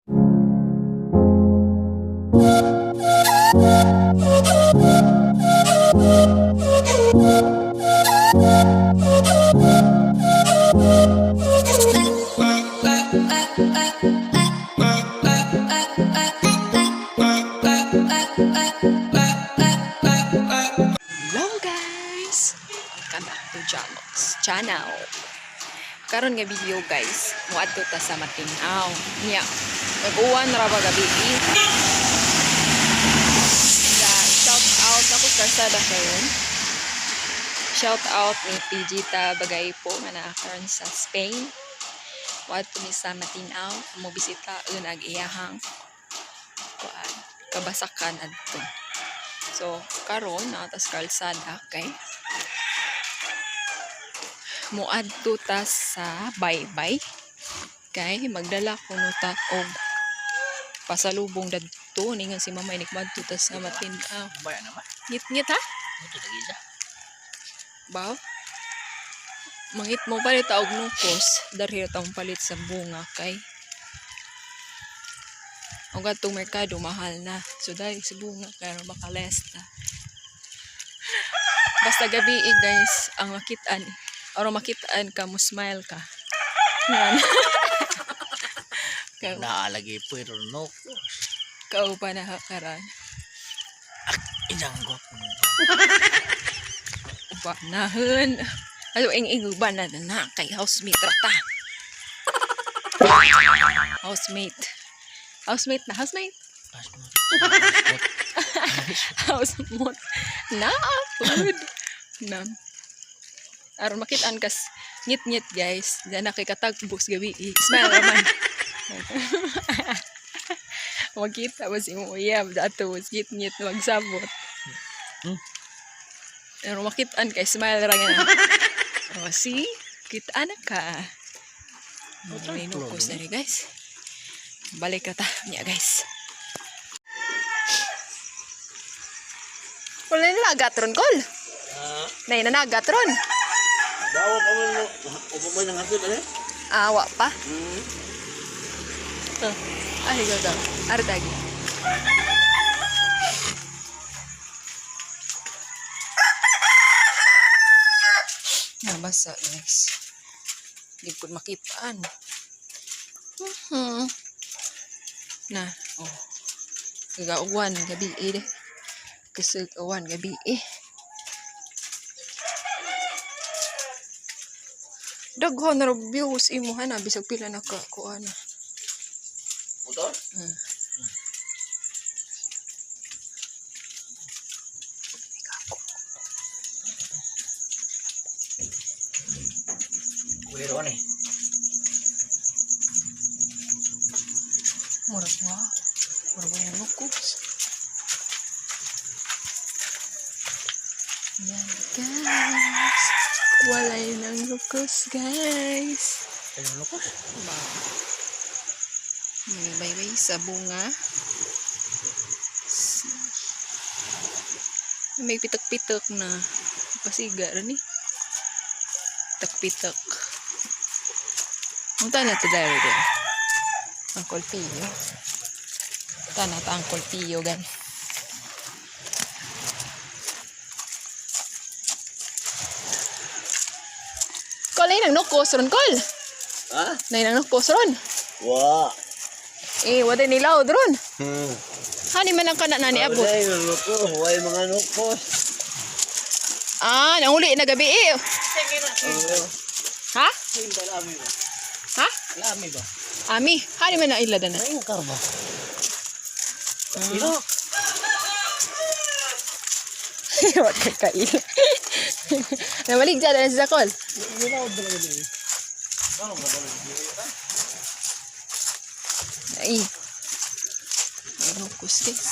Hello guys! Welcome back to Jalox Channel. Karon nga video guys, muadto ta sa Matinao. Niya, nag-uwan ra ba gabi eh. Sa shout out ako sa kalsada karon. Shout out ni Pijita Bagay po nga naa karon sa Spain. Muadto mi sa Matinao, mo bisita ag iyahang kuan kabasakan adto. So, karon naa ta sa kalsada kay muadto ta sa baybay kay magdala kuno ta og pasalubong dadto ningon si mama inig madto ta sa Matin-aw. Bayan naman. Ngit-ngit ha? Ito tag-isa. Ba? Mangit mo palit ta og nukos, darhi ra ta palit sa bunga kay ang atong merkado mahal na. So dahil sa bunga kay makalesta. Basta gabi eh, guys, ang makitaan, aron makitaan ka, mo smile ka. Yan. Kau, Naalagi pero no. kau pa na karan. Isang gwapo. Ubanahon. Ano ing iguban na na kay housemate rata. Housemate. Housemate na housemate. Housemate. Na food. Na. Aron makitaan kas ngit-ngit guys. Diyan na kay katagbos gabi. Eh. Smile raman. Makita ba si mo uyab dato ngit-ngit magsabot. Pero makitaan kay smile ra nga. Oh, see? Kita na ka. May nukos na rin, guys. Balik na ta. Niya, guys. Wala na nagatron, kol. Nay na nagatron. Dawa pa man mo, upo mo ng hasod ano? Awa pa. Hmm. Oh. Ay, ikaw daw. Artagi. Nabasa, guys. Hindi ko makitaan. Na, oh. Kagauwan, gabi eh. Kasagawan, gabi eh. Daghan na raw views imo hana bisag pila na ka kuan. Motor? Kuwero ni. Murag wa. Murag wa yung lukos. Yan guys. Walay ng lukos guys. Ano lukos? Ba. May baybay sa bunga. See. May pitak-pitak na. Pasiga rin eh. Pitak-pitak. Munta na ito dahil din. Uncle Pio. Munta na ito Uncle Pio gan. Kol, ay nang nukos ron, Kol. Ha? Nay nang nukos ron. Wa. Eh, wala nilaw ron. Hmm. Hani man ang kana na ni abot. Wala yung nukos, wala yung mga nukos. Ah, nanguli na gabi eh. Oo. Ha? Lami ba? Ha? Lami ba? Ami, hani man ang ila na. Ay, karba. Ilo. Wa ka kaila. Namalig dyan na si Zakol. Ay. Ay, locos, guys.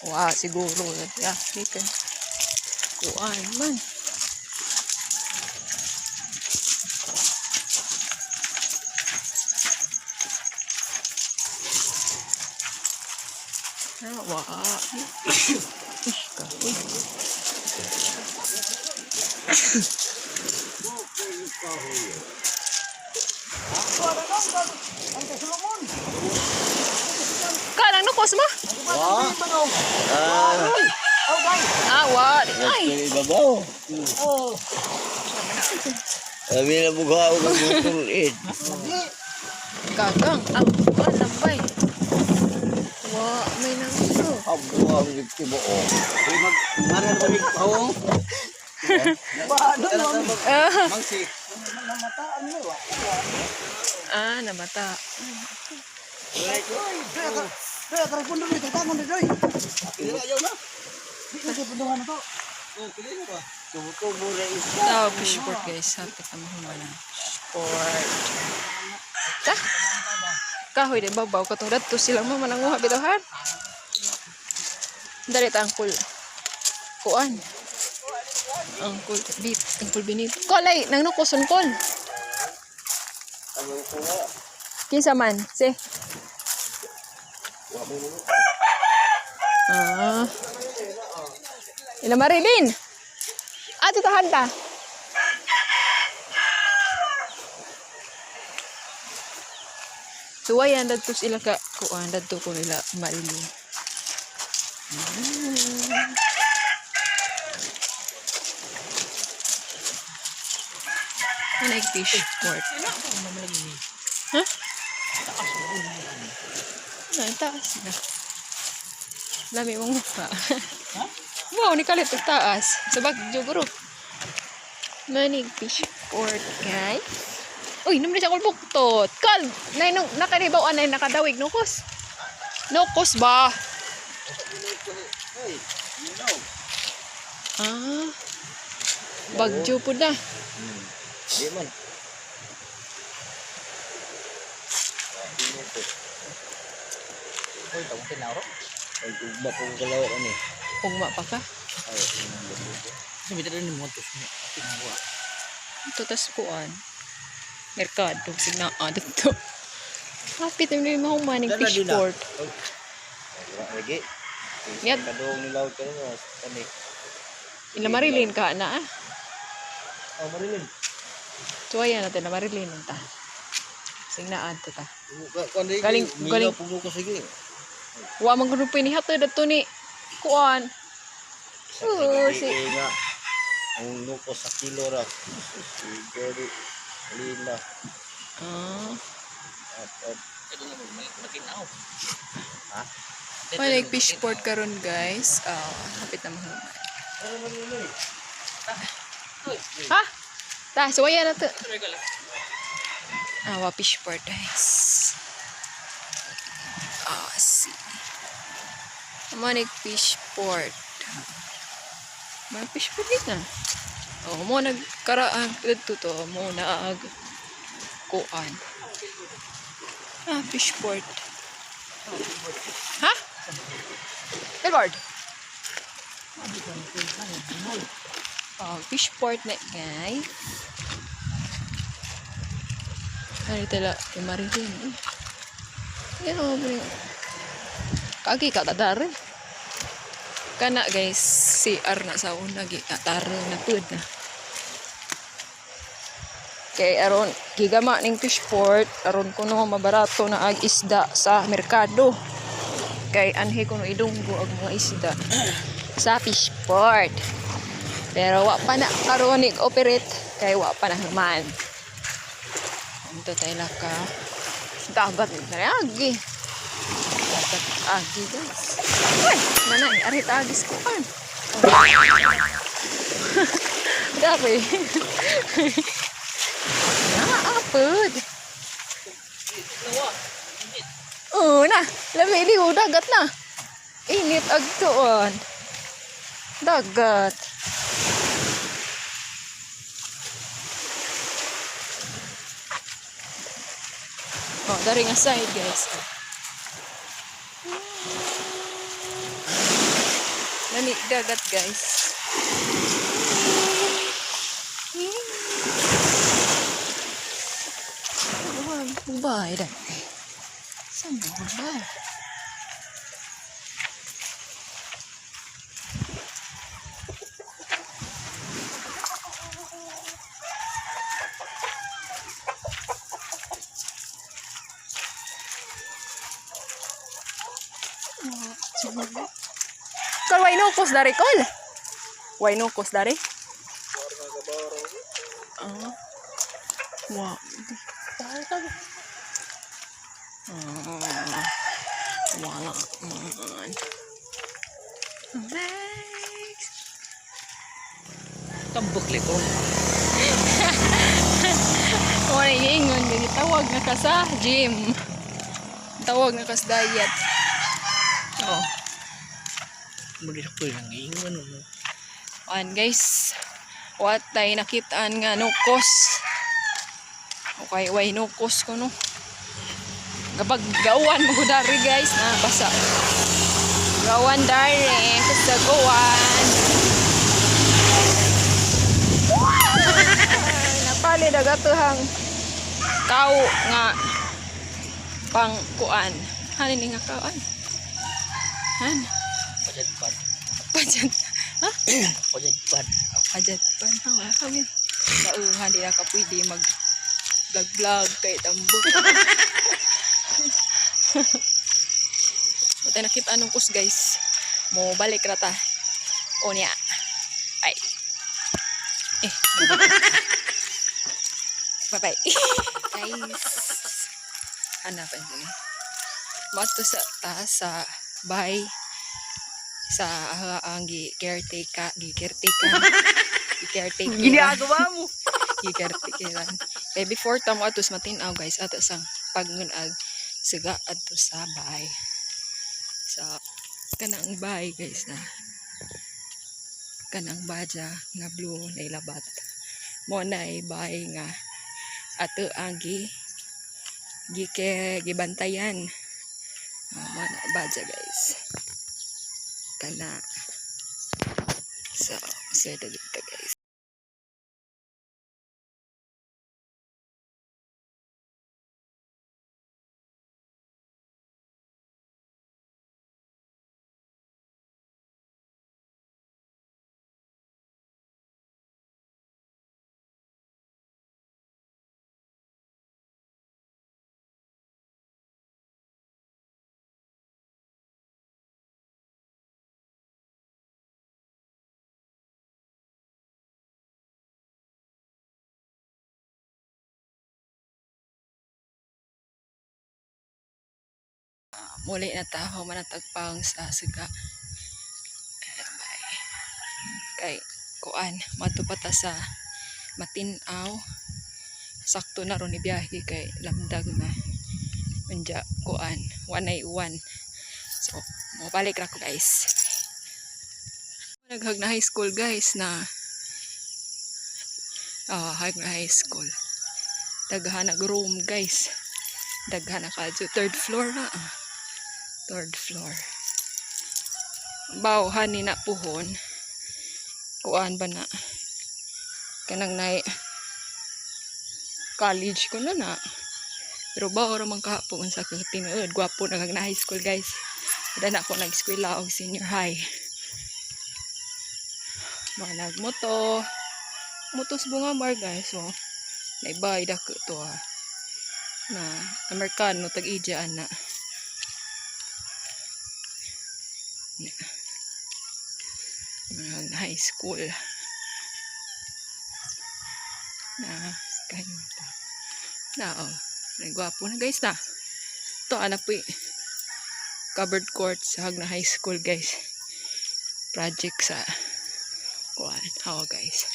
Wow, siguro. Yeah, kan. Kuan man. Ah, wa. Ish ka. Uy. Ka, nang nukos mo? Wa. Ah, Ah, wa. Ay, ibabaw. Sabi na bugha og tulid. gagang. Ang kuan lambay. Wa, may nang ito. Abo ang tibuo. Di mag maran kami oh. Ah, Mangsi. ah, namata. Ayaw na. Oh, pili na ba? Tubo-tubo na isa. Oh, fish port, guys. Hapit na mahuman ang fish port. Ta? Kahoy di babaw katong dadto sila mo mananguha bitaw han. Dali ta angkol. Kuan. Angkol bit, angkol binit. Kolay nang nukoson kol. Kinsa man? Si. Ah. Ila Marilyn. Ah, tutahan ta. Suwayan dadto sila ka kuan dadto ko nila Marilyn. Ano yung fish port? Ha? Ano, ang taas na. Lami mong mukha. Wow, ni kalit ang taas. Sa Bagyo, guro. Manig fish port, guys. Uy, naman siya kulbuktot. Kal, nay nung nakalibaw anay nakadawig nukos. Nukos ba? Ah. Bagyo po na. Di man. Oy, tawag tinaro. Ay ugma kong galaw ani. Ugma pa ka. Ay, Kasi bitaw ni mo to. Tinaro. Ito tas kuan. Merkado signa ah dito. Hapit na yung mahumaning Dala fish din na. port. Wala lagi. Yat. Kadong nilaw karon ani. Ila Marilyn ka na ah. Oh, Marilyn. Tuwayan natin na Marilyn ta. Signaan to ta. Galing, Galing- galing. Puno ko sige. Wa man grupo ni hatod adto ni kuan. Oo, si nga. Ang nuko sa kilo ra. Si Jerry Lina. Ah. At at Matinaw. Ha? May fish port karon, guys. Ah, hapit na mahuman. Ha? Ta, suwayan na to. Ah, wa fish port, guys. Ah, see. Manig fish port. May fish port din na. Oh, mo nagkaraan dito to, mo na ag kuan. Ah, fish port. Ha? Edward. Oh, fish port na, guys. Ay, tala, kay Marilyn. Eh. Yan o, oh, kagi ka, tatari. Kana, guys, CR na sa una, gi, tatari na pud na. Kay aron gigama ning fish port, aron kuno mabarato na ag isda sa merkado. Kay anhi kuno idunggo ang mga isda sa fish port. Pero wa pa na karon operate kay wa pa na human. Ito tayo ka. Dagat na agi. Dagat agi, guys. Uy, manay arit agis ko kan. Dari. Naapod. Oo na, lami di ko dagat na. Init agtuon. Dagat. Oh, dari nga side, guys. Lami dagat, guys. Bye, dah. Saan ba? Bye. Way nukos dari kol. Way nukos dari. Ah. Wow. Ah. Wala man. Next. Tambok likon. Wala ingon gani tawag na ka sa gym. Tawag na ka sa diet. Oh. Muli sa ko yung ingon mo. An guys. What tay nakitaan nga nukos. Okay, way nukos ko no. Gabag gawan mo ko dari guys na basa. Gawan dari kasaguan. Napali dagatuhang tao nga pang kuan. Hanin ni nga kauan. Han, Pajadpan. pajat. Ha? Pajadpan. Pajat pa na wala kami. Nauhan di na ka pwede mag vlog vlog kay tambok. Buti nakita anong kus guys. Mo balik ra ta. O niya. Ay. Eh. Bye bye. Guys. Hanapan ko ni. Mato sa taas sa bahay sa ang gi caretaker gi caretaker gi caretaker Ginagawa mo. gi caretakeran. Kay before ta mo atos matin-aw guys ato sang pagngunag siga adto sa bahay. Sa kanang bahay guys na kanang badya nga blue na ilabat. Mo na ay bahay nga ato ang gi gi gibantayan. Ah, mo na badya guys. Kana. So, swerte dito guys. Muli na taho manatagpang sa siga. Bye. Kay kuan madto pa ta sa Matinaw. Sakto na ron ni biyahe kay lamdag na. Unya kuan 1 ay 1. So, mobalik ra ko guys. Naghag na high school guys na hag na high school. Daghan nag room guys. Daghan na kadyo third floor na. Ah. Third floor. Baw hani na puhon. Kuan ba na? Kanang nay college ko na na. Pero baw ra man kahapon sa tinuod. Gwapo na kag na high school guys. Dana ako nag-eskwela og senior high. Mga nagmoto. Moto sa bunga bar guys. So, naibay dako to ah. Na Amerikano tag-ija ana. Mga high school na kayo to na oh nagwapo na guys na to ana po covered court sa Hagna High School guys, project sa kuan hawa guys,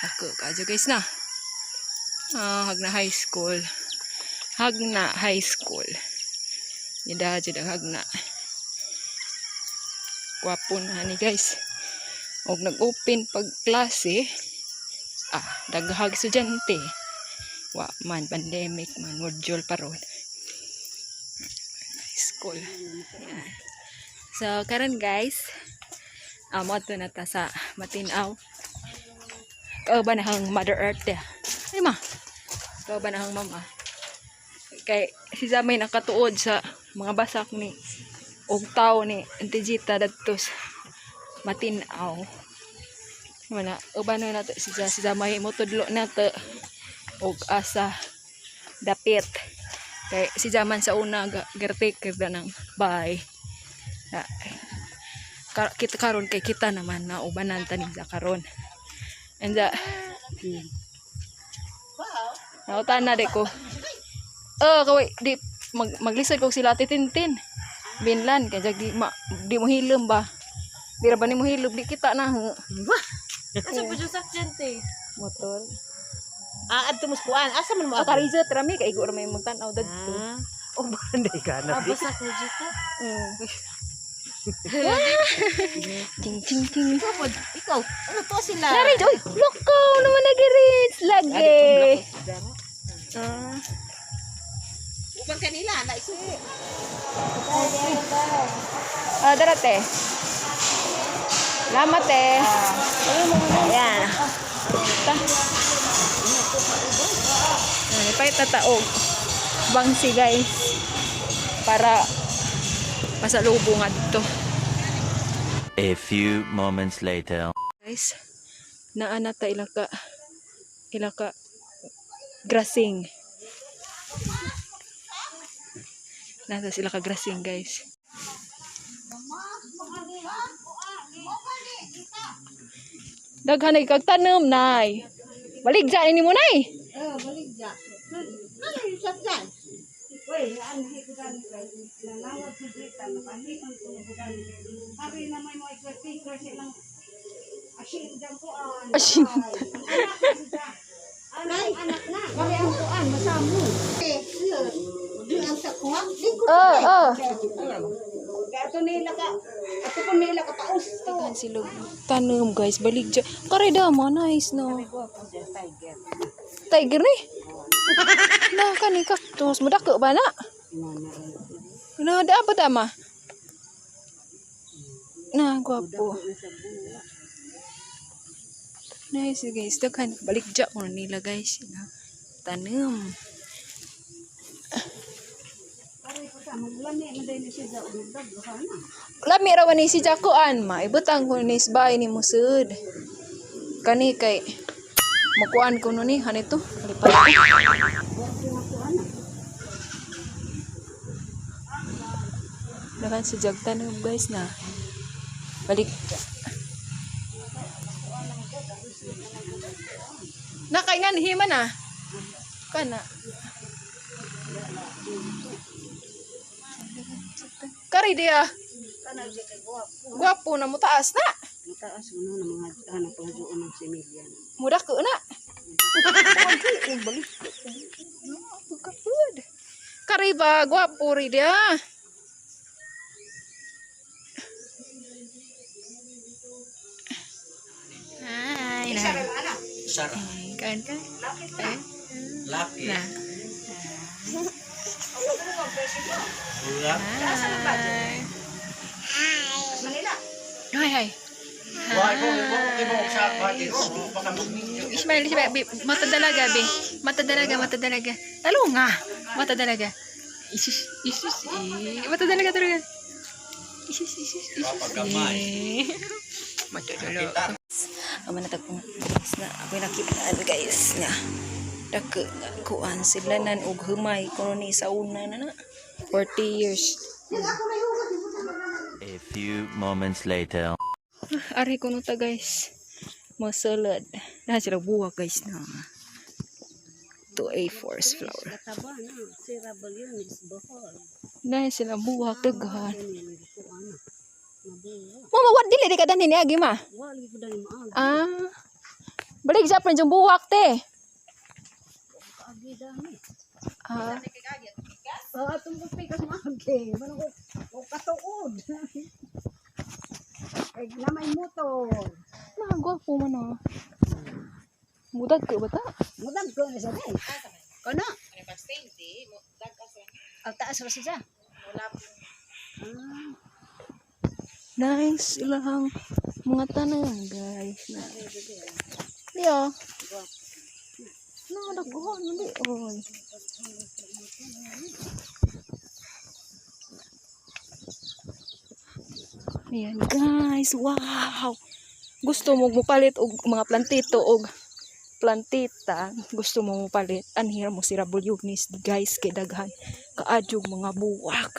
ako kadyo guys na Hagna High School, Hagna High School ida jud ang Hagna. Gwapo na ni guys og nag-open pag klase, daghag estudyante. Wa man pandemic man, module pa ron high school. Yan. So karon guys, moadto na ta sa Matinaw. Kauban na hang Mother Earth ya. Ay ma, kauban na hang mama kay si Zamay nakatuod sa mga basak ni og tao ni Auntie Gita dadto sa Matinaw. Wala, uban na nato si si Zamay mo tudlo nato og asa dapit. Kay si Zaman sa una caretaker na ng bahay. Na, Kita karon kay kita naman na ubanan ta sa karon. And the Nautan na di ko. Oh, kaway di maglisod ko sila titintin. Binlan kay jag di ma, di mo hilom ba. Di ra ba ni mo hilom di kita na. Asa po dyan sakyan te? Motor. Ah, adto mo sa kuan. Asa man mo Ah, kariza trami kay igo ra may magtan-aw dadto. Ah, Oh, banday ka na. ah, basak ni Gita. Ting ting ting. Ikaw, ano to sila? Nari, oy, loko naman nag-reach lagi. Ah. Uban kanila na isuko. Ah, dara te. Salamat te. Ayan. Ta. Ayan, ipay tataog. Bangsi guys. Para pasalubong adto. A few moments later. Guys, naa na ta ila ka grasing. Nasa sila ka grasing guys. Daghan ay kag tanom nay. Baligja ini mo nay. Eh, baligja. Ano yung sakyan? Asin. Eh, di ang sa kuha. Di ko. Oh, oh. Ato nila ka. Ato ko nila ka paus to. Daghan sila tanom guys, baligja. Karay damo nice no. Tiger ni. Na kani cactus mo dako ba na? Na da ba tama? Na gwapo. Nice guys, daghan baligja ko na nila guys. Na tanom. Lami ra ni si Jacoan ma ibutang ko ni sa ni mo sud. Kani kay makuan ko no ni hanito lipat ko. Daghan si Jag tanom guys na. Balik. Na kay nga hima na. Kana. Kari dia. Gwapo na mo taas na. Mataas mo na mga ano pangjuon ng similya. Muda ko na. Balik. Pagkapud. Kari ba gwapo ri dia. Hi. Sara. Kan kan. Laki. Na. Wala. Hi. Hi hi. Why ko ko mo sa pati. Baka mag-video. Ismail, Ismail, bi, mata dalaga, bi. Mata dalaga, mata dalaga. Talo nga. Mata dalaga. Isus, isus, eh. Mata dalaga talaga. Isus, isus, isus. Papagamay. Eh. Mata dalaga. Ama na tagpong guys na ako'y nakitaan guys nga. Dako nga kuan sila nan og humay kuno ni sa una na na. 40 years. A few moments later. Ari kuno ta guys. Masalad. Na sila buwak guys na. To a force flower. Kataba na, si Rabal yun, is Bohol. Na sila buwak daghan. Ano, Mama, what dili di ka danhin ni agi ma? Wali ko dahil maag. Ah. Balik sa pa yung buwak te. Agi dami. Ah, Ah, atong ko pikas maagi. Manong ko ko katuod. Kay na may motor. na gwapo man ah. Mudag ka ba ta? Mudag ko na sa day. Kono? Ang taas ra siya. Nice ilang mga tanong guys na. Di ah. Na daghan man di oy. Ayan guys, wow. Gusto mo mupalit og mga plantito og plantita, gusto mo mupalit, anhira mo si Rabul Yunis guys kay daghan kaadyog mga buwak.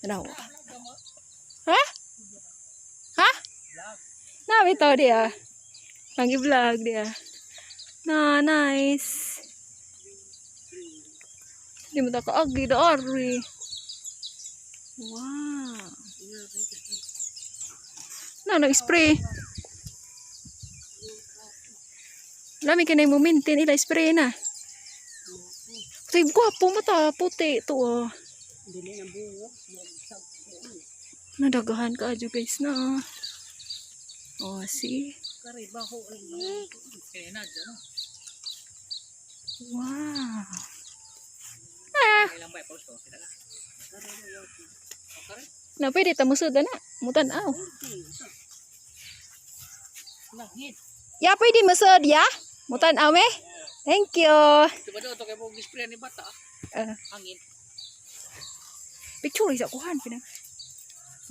Tanaw. Ha? Na bitaw diya. Nag-vlog diya. Na nice. Di mo ta kaagi da ari. Wow. Na nag-spray. Lami kay mo maintain ila spray na. Tay gwapo mata puti to ah. Dili na buwo. Nadagahan ka adyo guys na. Ah. Oh, see? Kare baho ay. Kaya na dyan. Wow. Ah, Kailan ba ipaus ko? Sila lang. na pwede ta musud na. Mutan-aw. Langit. Ya pwede musud ya. Mutan-aw me. Thank you. Diba daw ito kay mo spray ni bata? Ah. Hangin. Picture isa kuhan pinang.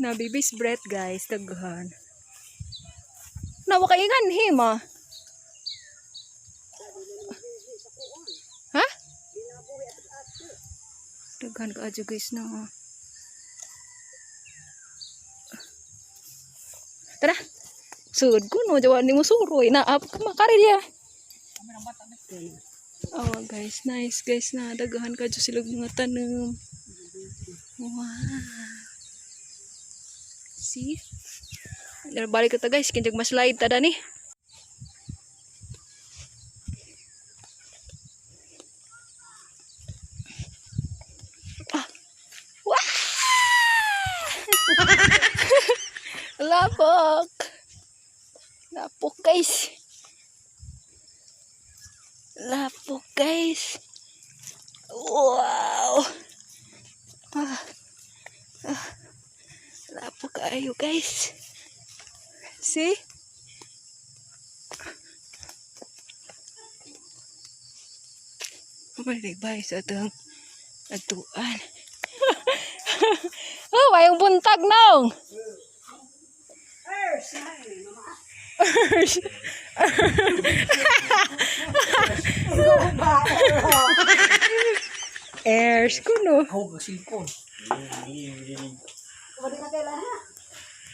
Na baby's breath guys, daghan. Na wa kaingan hima. Ha? Daghan ka adyo guys na. Tara. Sud ko no, jawa ni mo suroy na up makari dia. Oh guys, nice guys na daghan ka sila mga tanom. Wow. See? Dara balik ta guys, kinjag mas slide ta dani. Ah. Wow! Lapok. Lapok guys. Lapok guys. Wow. Ah. Ah. Lapok kayo guys. See? Malibay sa atong atuan. Oh, mayong buntag nong. Ers. Ers kuno. Ako ang cellphone. Wala ka kailangan.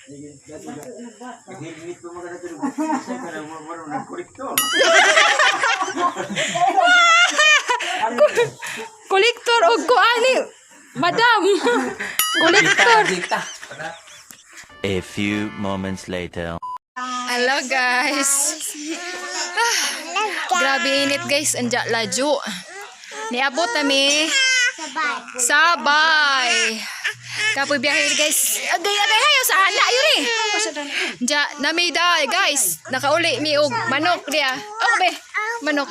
Naghigit pa mga natulog. Isa ka na mo nagkolektor. Kolektor og kuani. Madam. Kolektor. Dita. A few moments later. Hello guys. Ah, grabe init guys, anja laju. Niabot nami. Sabay. Kapoy biyahe guys. Agay agay hayo sa hala yun eh. Anja nami da guys. Nakauli mi og manok diya. Oh be, manok.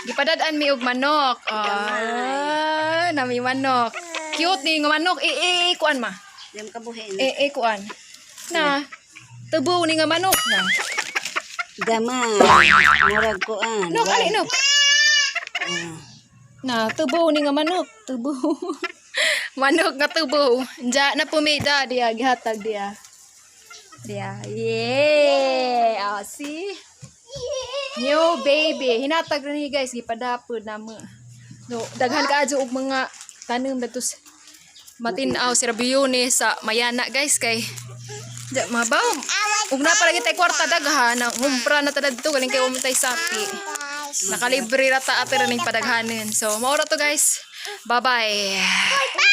Gipadad-an mi og manok. Ah, nami manok. Cute ni nga manok. Eh eh kuan ma. Yam kabuhin. Eh eh kuan. Na tubo ni nga manok na. Dama. Murag kuan. Nok, ali nok. Na, tubo ni nga manok. Tubo. Manok nga tubo. Diya na pumida diya gihatag diya. Diya. Yeah. Ah, see? New baby. Hinatag rin ni guys gipadapod na mo. No, daghan kaadyo og mga tanom datos matin-aw si Rabiyone sa Mayana guys kay Diya, mabaw. Ug na pala kitay kwarta daghan, na humpra na ta dadto galing kay umtay sapi. Nakalibre ra ta ate ra ning padaghanin. So, maura to guys. Bye-bye.